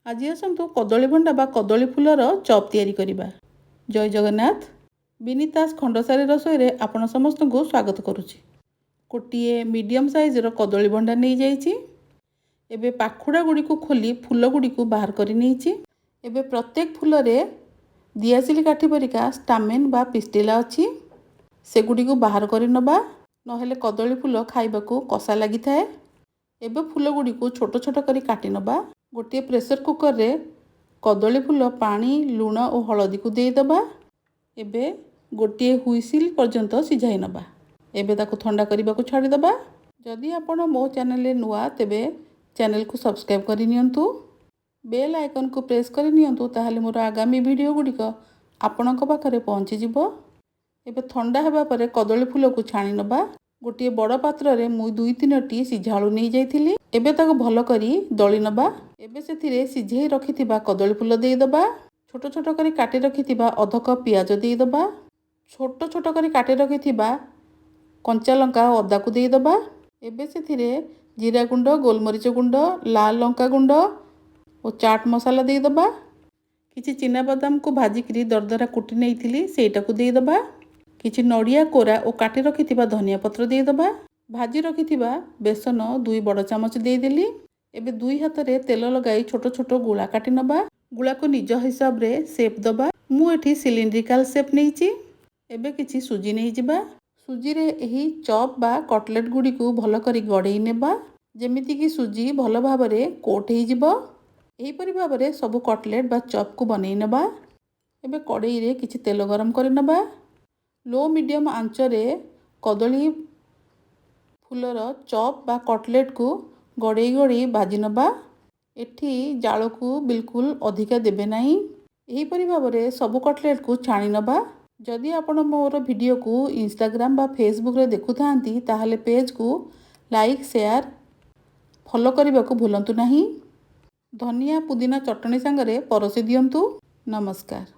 ଆଜି ଆସନ୍ତୁ କଦଳୀ ଭଣ୍ଡା ବା କଦଳୀ ଫୁଲର ଚପ୍ ତିଆରି କରିବା। ଜୟ ଜଗନ୍ନାଥ। ବିନିତାସ ଖଣ୍ଡସାରୀ ରସୋଇରେ ଆପଣ ସମସ୍ତଙ୍କୁ ସ୍ୱାଗତ କରୁଛି। ଗୋଟିଏ ମିଡ଼ିୟମ୍ ସାଇଜ୍ର କଦଳୀ ଭଣ୍ଡା ନେଇଯାଇଛି। ଏବେ ପାଖୁଡ଼ା ଗୁଡ଼ିକୁ ଖୋଲି ଫୁଲ ଗୁଡ଼ିକୁ ବାହାର କରି ନେଇଛି। ଏବେ ପ୍ରତ୍ୟେକ ଫୁଲରେ ଦିଆସିଲି କାଠି ପରିକା ଷ୍ଟାମେନ୍ ବା ପିଷ୍ଟିଲା ଅଛି, ସେଗୁଡ଼ିକୁ ବାହାର କରି ନେବା, ନହେଲେ କଦଳୀ ଫୁଲ ଖାଇବାକୁ କଷା ଲାଗିଥାଏ। ଏବେ ଫୁଲ ଗୁଡ଼ିକୁ ଛୋଟ ଛୋଟ କରି କାଟି ନେବା। ଗୋଟିଏ ପ୍ରେସର କୁକରରେ କଦଳୀ ଫୁଲ, ପାଣି, ଲୁଣ ଓ ହଳଦୀକୁ ଦେଇଦେବା। ଏବେ ଗୋଟିଏ ହୁଇସିଲ୍ ପର୍ଯ୍ୟନ୍ତ ସିଝାଇ ନେବା। ଏବେ ତାକୁ ଥଣ୍ଡା କରିବାକୁ ଛାଡ଼ିଦେବା। ଯଦି ଆପଣ ମୋ ଚ୍ୟାନେଲରେ ନୂଆ, ତେବେ ଚ୍ୟାନେଲକୁ ସବସ୍କ୍ରାଇବ୍ କରିନିଅନ୍ତୁ, ବେଲ୍ ଆଇକନ୍କୁ ପ୍ରେସ୍ କରି ନିଅନ୍ତୁ, ତାହେଲେ ମୋର ଆଗାମୀ ଭିଡ଼ିଓ ଗୁଡ଼ିକ ଆପଣଙ୍କ ପାଖରେ ପହଞ୍ଚିଯିବ। ଏବେ ଥଣ୍ଡା ହେବା ପରେ କଦଳୀ ଫୁଲକୁ ଛାଣି ନେବା। ଗୋଟିଏ ବଡ଼ ପାତ୍ରରେ ମୁଁ ଦୁଇ ତିନୋଟି ସିଝା ଆଳୁ ନେଇଯାଇଥିଲି। ଏବେ ତାକୁ ଭଲ କରି ଦଳି ନେବା। ଏବେ ସେଥିରେ ସିଝେଇ ରଖିଥିବା କଦଳୀ ଫୁଲ ଦେଇଦେବା। ଛୋଟ ଛୋଟ କରି କାଟି ରଖିଥିବା ଅଧ କପ୍ ପିଆଜ ଦେଇଦେବା। ଛୋଟ ଛୋଟ କରି କାଟି ରଖିଥିବା କଞ୍ଚା ଲଙ୍କା ଓ ଅଦାକୁ ଦେଇଦେବା। ଏବେ ସେଥିରେ ଜିରା ଗୁଣ୍ଡ, ଗୋଲମରିଚ ଗୁଣ୍ଡ, ଲାଲ ଲଙ୍କା ଗୁଣ୍ଡ ଓ ଚାଟ୍ ମସଲା ଦେଇଦେବା। କିଛି ଚିନାବାଦାମକୁ ଭାଜିକିରି ଦରଦରା କୁଟି ନେଇଥିଲି, ସେଇଟାକୁ ଦେଇଦେବା। କିଛି ନଡ଼ିଆ କୋରା ଓ କାଟି ରଖିଥିବା ଧନିଆ ପତ୍ର ଦେଇଦେବା। ଭାଜି ରଖିଥିବା ବେସନ 2 ବଡ଼ ଚାମଚ ଦେଇଦେଲି। ଏବେ ଦୁଇ ହାତରେ ତେଲ ଲଗାଇ ଛୋଟ ଛୋଟ ଗୁଳା କାଟି ନେବା। ଗୁଳାକୁ ନିଜ ହିସାବରେ ସେପ୍ ଦେବା। ମୁଁ ଏଠି ସିଲିଣ୍ଡ୍ରିକାଲ ସେପ୍ ନେଇଛି। ଏବେ କିଛି ସୁଜି ନେଇଯିବା। ସୁଜିରେ ଏହି ଚପ୍ ବା କଟଲେଟ୍ ଗୁଡ଼ିକୁ ଭଲ କରି ଗଡ଼େଇ ନେବା, ଯେମିତିକି ସୁଜି ଭଲ ଭାବରେ କୋଟ୍ ହେଇଯିବ। ଏହିପରି ଭାବରେ ସବୁ କଟଲେଟ୍ ବା ଚପ୍କୁ ବନେଇ ନେବା। ଏବେ କଡ଼େଇରେ କିଛି ତେଲ ଗରମ କରି ନେବା। ଲୋ ମିଡ଼ିୟମ୍ ଆଞ୍ଚରେ କଦଳୀ ଫୁଲର ଚପ୍ ବା କଟଲେଟ୍କୁ ଗଡ଼େଇ ଗଡ଼େଇ ଭାଜି ନେବା। ଏଠି ଜାଳକୁ ବିଲକୁଲ ଅଧିକା ଦେବେ ନାହିଁ। ଏହିପରି ଭାବରେ ସବୁ କଟଲେଟ୍କୁ ଛାଣି ନେବା। ଯଦି ଆପଣ ମୋର ଭିଡ଼ିଓକୁ ଇନଷ୍ଟାଗ୍ରାମ ବା ଫେସବୁକ୍ରେ ଦେଖୁଥାନ୍ତି, ତାହେଲେ ପେଜ୍କୁ ଲାଇକ୍, ସେୟାର, ଫଲୋ କରିବାକୁ ଭୁଲନ୍ତୁ ନାହିଁ। ଧନିଆ ପୁଦିନା ଚଟଣି ସାଙ୍ଗରେ ପରସି ଦିଅନ୍ତୁ। ନମସ୍କାର।